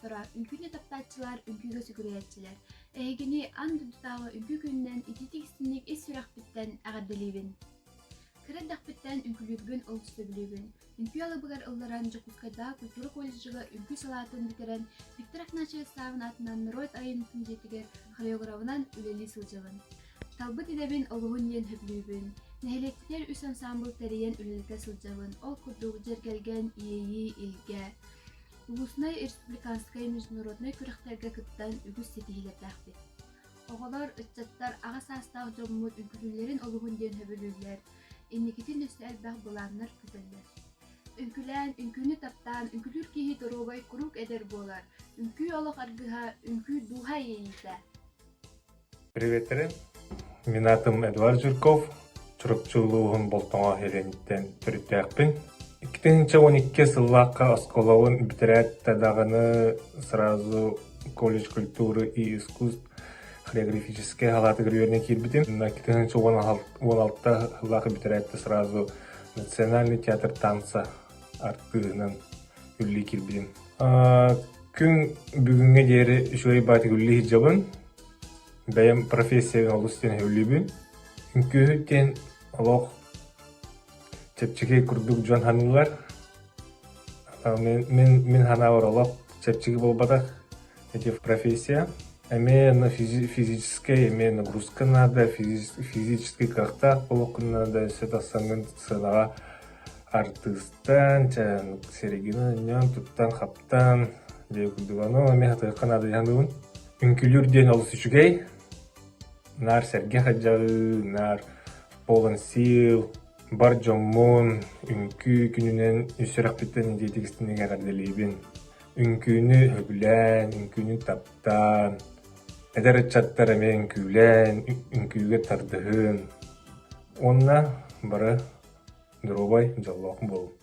олохтоохторо, үҥкүүнү таптааччылар, үҥкүүгэ сүгүрүйээччилэр! Эһигини аан дойдутааҕы үҥкүү күнүнэн итиитик-истиҥник ис сүрэхпиттэн эҕэрдэлиибин! Кыра эрдэхпиттэн үҥкүүлүүрбүн олус сөбүлүүбүн. Үҥкүү алыбыгар ылларан Дьокуускайдааҕы культура колледжыгар үҥкүү салаатын бүтэрэн Виктор Афанасьевич Саввин аатынан норуот айымньытын дьиэтигэр хореограбынан үлэлии сылдьабын. Талбыт идэбин олуһун диэн сөбүлүүбүн. Нэһилиэкпитигэр үс ансаамбыл тэрийэн үлэлэтэ сылдьабын. Ол курдук Дьэргэлгэн, Иэйии, Илгэ. Улуснай, республиканскай, международнай күрэхтэргэ кыттан үгүс ситиһиилэрдээхпит. Оҕолор, ыччаттар аҕа саастаах дьоммут үҥкүүлүүллэрин олуһун диэн сөбүлүүллэр. Инникитин өссө элбэх былааннар күүтэллэр. Үҥкүүлээн, үҥкүүнү таптаан, үҥкүүлүүр киһи доруобай куруук эдэр буолар. Үҥкүү олох аргыһа, үҥкүү дууһа иэйиитэ. Приветтерин. Мин аатым Эдуард Жирков. Чурапчы улууһун Болтоҥо Һэлиэниттэн төрүттээхпин. 2012 сыллаахха оскуолабын бүтэрээт да даҕаны сразу колледж культуры и искусств хореографическай салаатыгар үөрэнэ киирбитим. 2016 сыллаахха бүтэрээт да сразу Национальный театр танца артыыһынан үлэлии киирбитим. Күн бүгүҥҥэ диэри үчүгэй баатык үлэлии сылдьабын. Бэйэм профессиябын олус диэн сөбүлүүбүн. Үҥкүүһүт диэн олох чэпчэки курдук дьон саныыллар. Мин, мин, мин санаабар олох чэпчэки буолбатах эти профессия. Эмиэ на физическэй эмиэ нагрузка надо, физически кыахтаах буолуоххун наада, өссө тахсаҥҥын сыанаҕа артыыстаан, сэригинэн өнньөөн, туттан-хаптан диэ курдук. Ону эмиэ сатыахха наада дии саныыбын. Үҥкүүлүүр диэн олус үчүгэй. Наар сэргэ сылдьаҕыы, наар полон сил, бар дьоммун үҥкүү күнүнэн үс сүрэхпиттэн идиэтик истиҥник эҕэрдэлиибин. Үҥкүүнү сөбүлээн, үҥкүүнү таптаан, эдэр ыччаттар эмиэ үҥкүүлээн, үҥкүүгэ тардыһын. Уонна бары доруобай, дьоллоох буолун.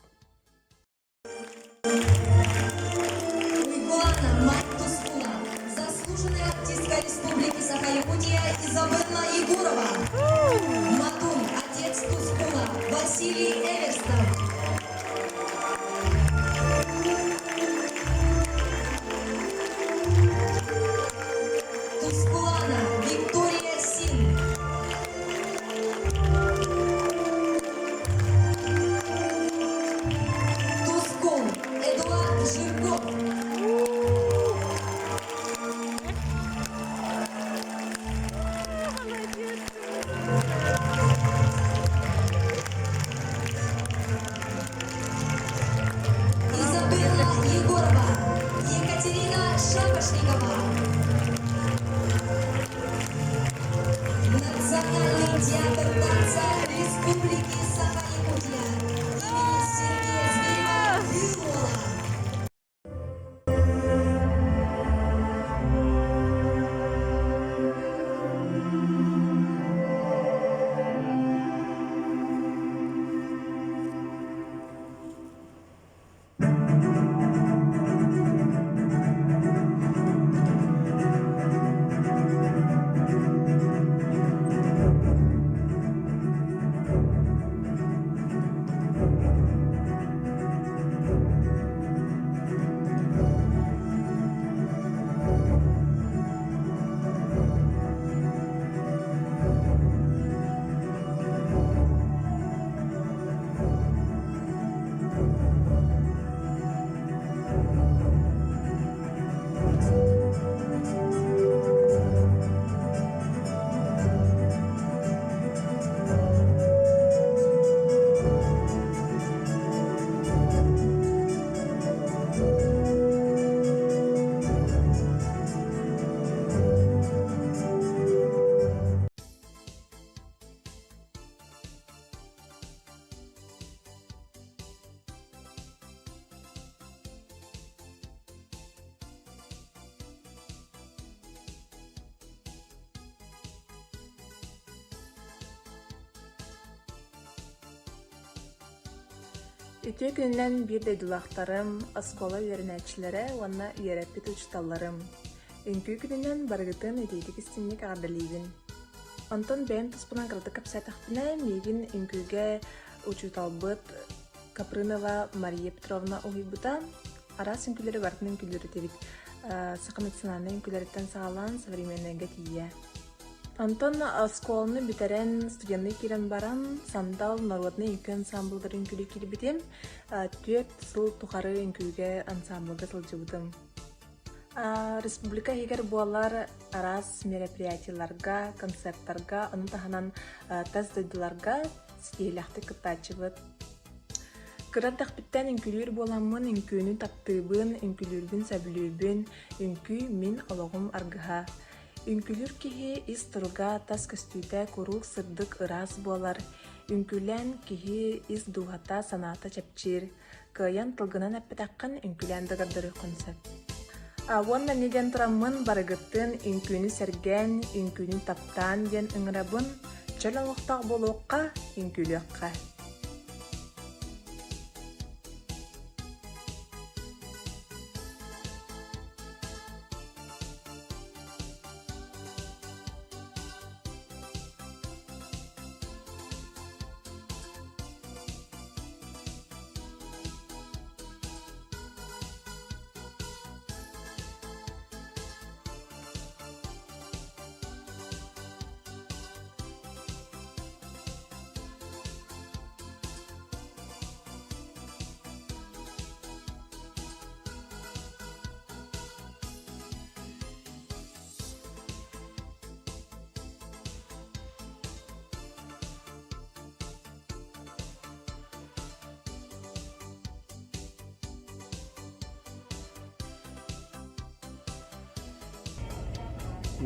Уйгуана Мать Тускула, заслуженная артистка Республики Саха-Якутия Изабелла Егорова. Матун, отец Тускула, Василий Эверстов. Тускулана Виктория Син. Тускул Эдуард Жирков. Изабелла Егорова, Екатерина Шапошникова. Национальный театр танца Республики Саха-Якутия имени Сергея Зверева Кыыл Үтүө күнүнэн биир дойдулаахтарым, оскуола үөрэнээччилэрэ уонна үөрэппит учууталларым. Үҥкүү күнүнэн барыгытын итиитик-истиҥник эҕэрдэлиибин. Онтон бэйэм туспунан кыратык кэпсээтэхпинэ, миигин үҥкүүгэ учууталбыт Капрынова Мария Петровна уһуйбута. Араас үҥкүүлэри барытын үҥкүүлүүр этибит. Саха национальнай үҥкүүлэриттэн саҕалаан современнайга тиийэ. Онтон оскуоланы бүтэрэн, студенныы киирэн баран, Сандал народнай үҥкүү ансаамбылыгар үҥкүүлүү киирбитим. 4 сыл тухары үҥкүүгэ ансаамбылга сылдьыбытым. Республика иһигэр буолар араас мероприятиеларга, концертарга, ону таһынан тас дойдуларга ситиһиилээхтик кыттааччыбыт. Кыра эрдэхпиттэн үҥкүүлүүр буоламмын үҥкүүнү таптыыбын, үҥкүүлүүрбүн сөбүлүүбүн, үҥкүү мин олоҕум аргыһа. Үҥкүүлүүр киһи ис туруга, тас көстүүтэ куруук сырдык, ыраас буолар. Үҥкүүлээн киһи ис дууһата, санаата чэпчиир. Кыайан тылгынан эппэтэххин үҥкүүлээн да көрдөрүөххүн сөп. Уонна эмиэ диэн тураммын барыгыттын үҥкүүнү сэргээн, үҥкүүнү таптаан диэн ыҥырабын, чөл олохтоох буолуохха, үҥкүүлүөххэ.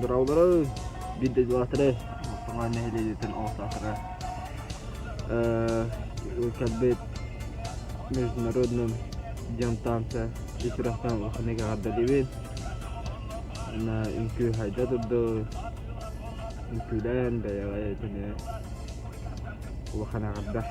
Дорооболору биир дойдулаахтары Саҥа нэһилиэгиттэн олохтоохторо кэлбит международным днем танца ис сүрэхтэн улаханнык эҕэрдэлиибин. Уонна үҥкүү хайда турду, үҥкүүлээн бэйэҕэ итини улахан эҕэрдэ.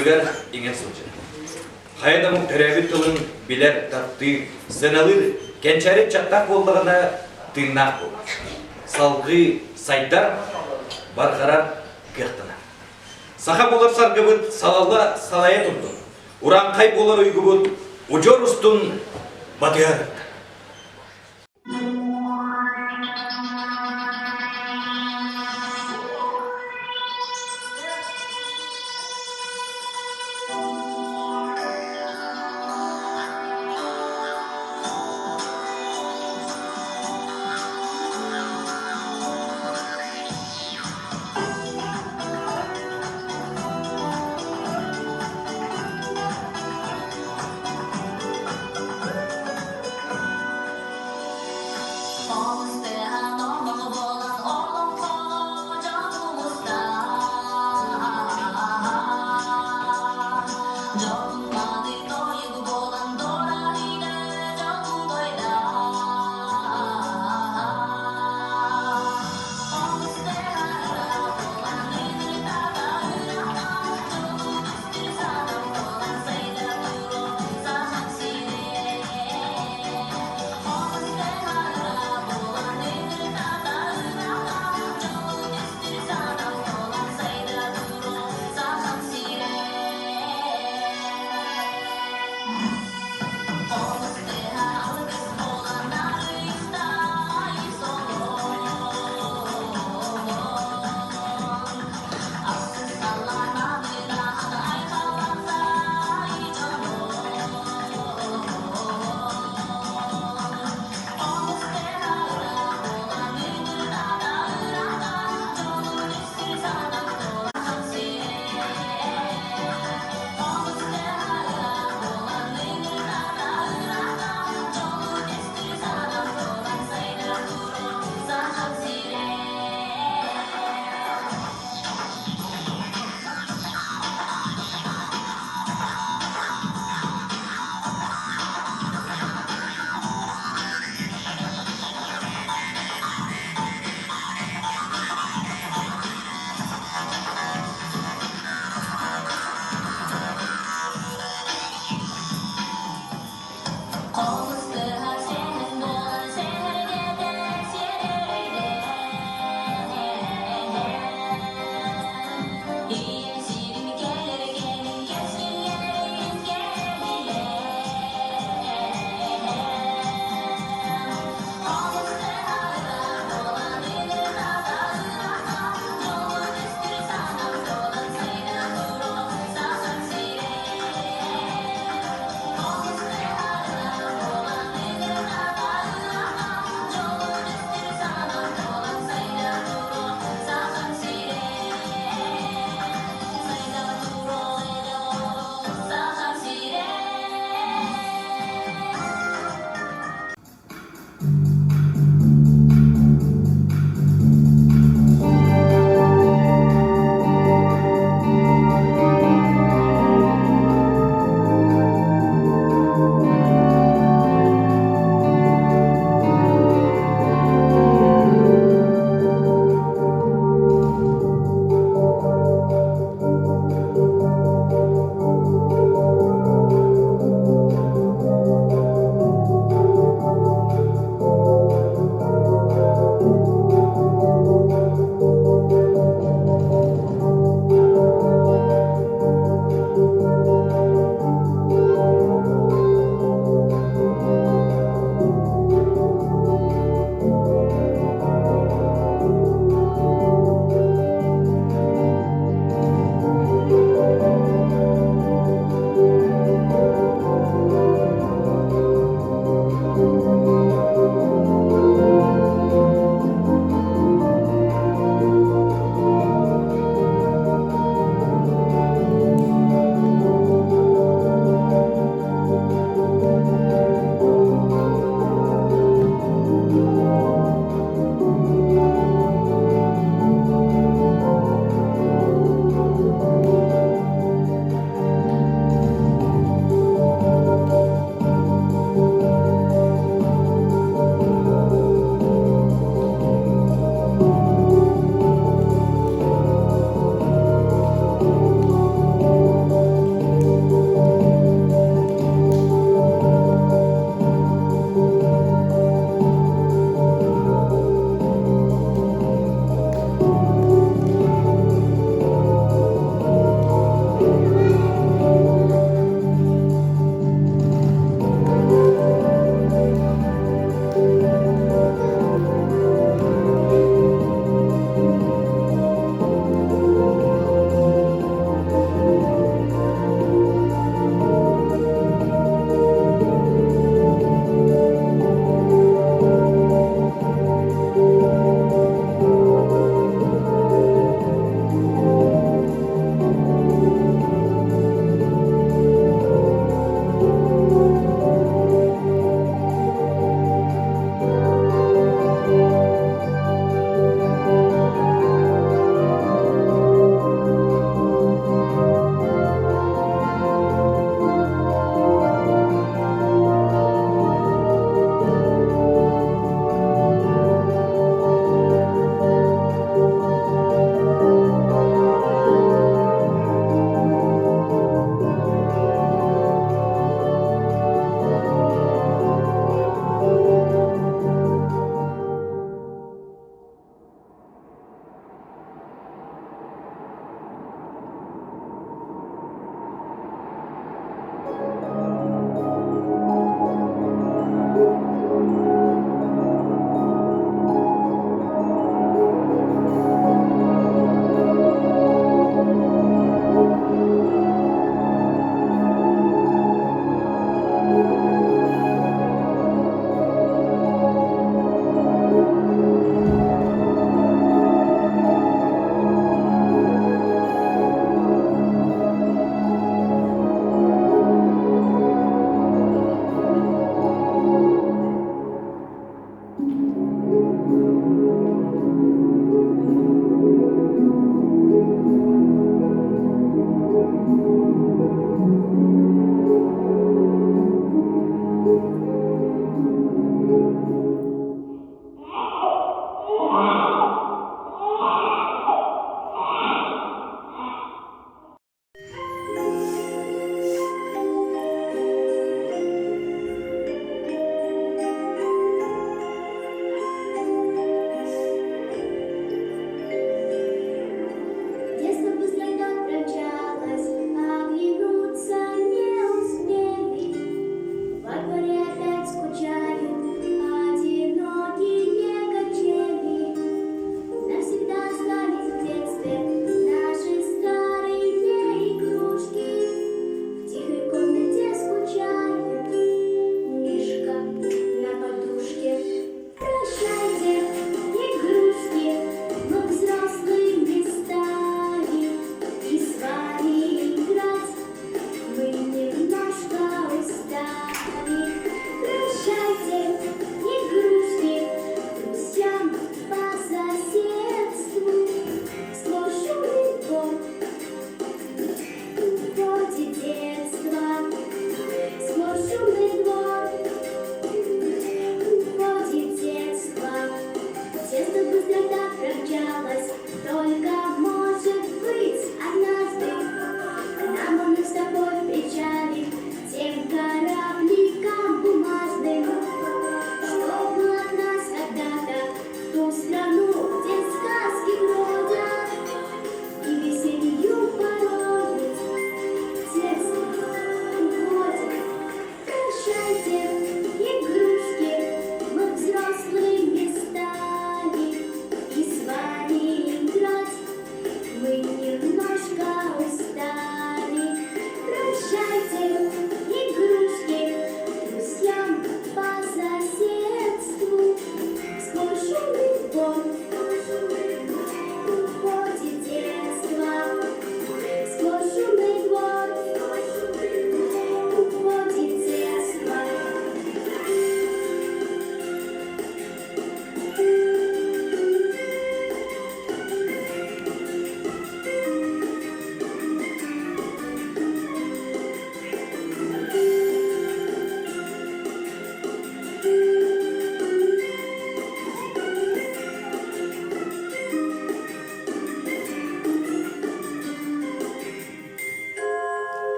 тылыгар иҥэн сылдьар. Хайа да омук төрөөбүт тылын билэр, таптыыр, сыаналыыр, кэнчээри ыччаттаах буоллаҕына тыыннаах буолар. Салгыы сайдар, барҕарар кыахтанар. Саха буолар саргыбыт салалла салайа турдун. Урааҥхай буолар уйгубут удьуор устун батыһар.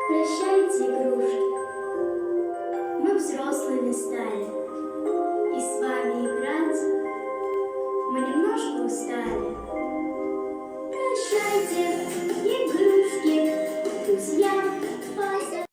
Прощайте, игрушки. Мы взрослыми стали, и с вами играть мы немножко устали. Прощайте, игрушки, друзья, поза...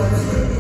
Егорова.